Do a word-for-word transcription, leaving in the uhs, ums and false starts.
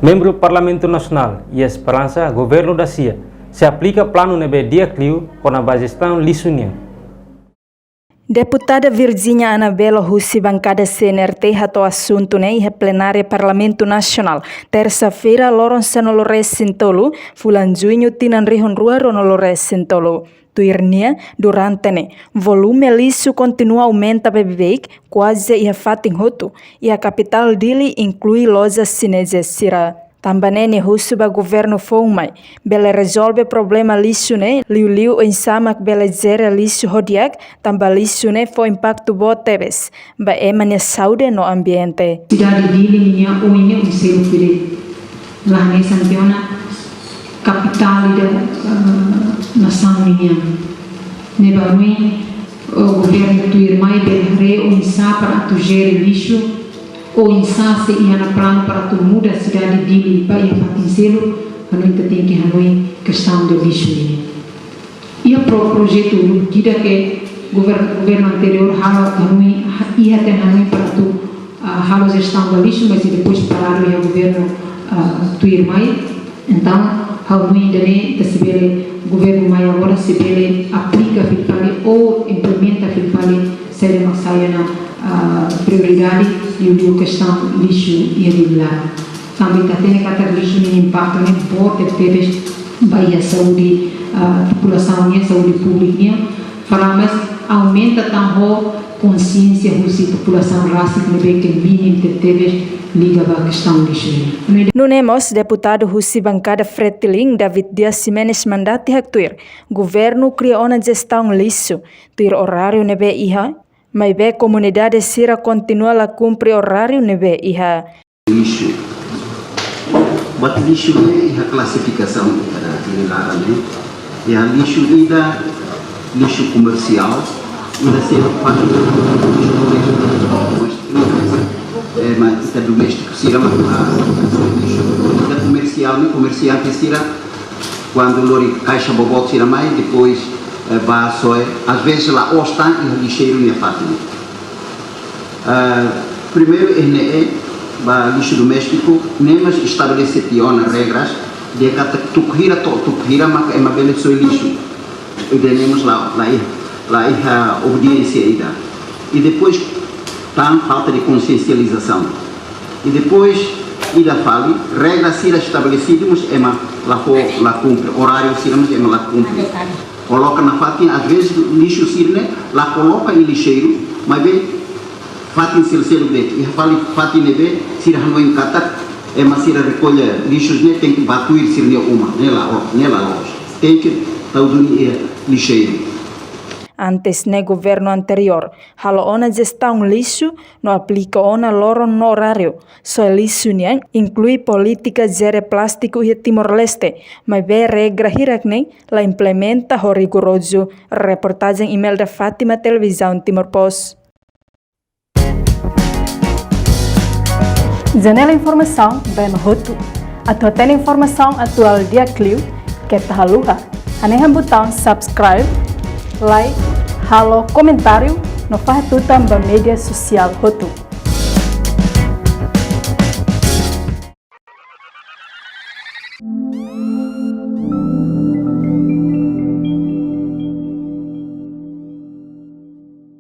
Membru Parlamentu Nasionál iha esperansa governu dasia sei aplika planu ne'ebé di'ak liu kona-ba jestaun lixu nian. Deputada Virginia Anabelo husi bankada C N R T hato'o asuntu ne'e iha plenária Parlamentu Nasionál, tersa-feira, loron sanulu-resin-tolu, fulan Juñu, tinan rihun rua ruanulu-resin-tolu. Tuir nia, durante ne'e, volume lixu kontinua aumenta beibeik, kuaze iha fatin hotu, iha kapitál Dili, inklui loja xineza sira. Tanba ne'e nia husu ba governu foun mai bele rezolve problema lixu ne'e, liuliu oinsá mak bele jere lixu ho di'ak, tanba lixu ne'e fó impaktu boot tebes ba ema nia saúde no ambiente. Sidade Dili ninia oin ne'e oin seluk ida, la hanesan tiha ona kapitál ida, eh, nasaun ninian. Ne'ebé ohin, eh, governu tuirmai bele haree oinsá para atu jere lixu, oinsá se iha ona planu para atu muda sidade Dili ba iha fatin seluk, hanoin ita tenke hanoin kestaun de lixu ne'e. Iha pro-, projetu ida ke gover-, governu anteriór halo hanoin, ha-, iha tiha hanoin para atu, ah, halo jestaun ba lixu, mas depois paradu iha governu, ah, tuirmai. Entaun, ha'u hanoin ida-ne'e ita sei bele, governu mai agora sei bele aplika fila fali ou implementa fila fali saida mak sai ona, ah, prioridade liuliu kestaun lixu iha Dili laran. Tanba ita hatene katak lixu nia impaktu ne'e boot tebes ba iha saúde, ah, populasaun nian, saúde públika nian. Fala, mas aumenta tan ho konxiénsia husi populasaun rasik ne'ebé ke mínimu tebes liga ba kestaun lixu nian. Nune'e mós deputadu husi bankada Fretilin, David Dias Ximenes Mandati, haktuir governu kria ona jestaun lixu tuir oráriu ne'ebé iha, maibé komunidade sira kontinua la kumpre oráriu ne'ebé iha. Lixu. Buat lixu ne'e iha klasifikasaun ida iha laran ne'e. Iha lixu ida, lixu komersiál, ida sira fali lixu doméstiku, eh, mak ita doméstiku sira mak, ah, lixu. Ida komersiál ne'e, komersiante sira, kuandu lori kaixa boboot sira mai, depois, eh, bá soe, às vezes la'ós tan iha lixeiru nia fatin. Ah, primeiru, eh, ne'e, ba lixu doméstiku, ne'e mós estabelese tiha ona regras, dehan katak tuku hira to'o tuku hira maka ema bele soe lixu. Ida-ne'e mós la, la iha, la iha obediénsia ida. I depois, tan falta de konsiensializasaun. I depois, ida fali, regra sira estabelesidu, mas ema la fó, la kumpre. Oráriu sira, mas ema la kumpre. Koloka nafatin, às vezes, lixu sira-ne'e la koloka iha lixeiru, maibé fatin seluk-seluk de'it. Iha fali fatin ne'ebé sira hanoin katak ema sira rekolla lixu ne'e tenke bá tuir sira-nia uma, ne'e la, ne'e la loos. Tenke tau duni iha lixeiru. Antes ne'e governu anteriór halo ona jestaun lixu no aplika ona loron no oráriu soe lixu nian, inklui polítika jere plástiku iha Timor-Leste, maibé regra hirak-ne'e la implementa ho rigorozu. Reportajen Imelda Fátima, Televizaun Timor Post. Janela informasaun ba ema hotu. Atu hatene informasaun atuál di'ak liu, keta haluha hanehan butaun subscribe, like, halo komentáriu no fahe tutan ba média sosiál hotu.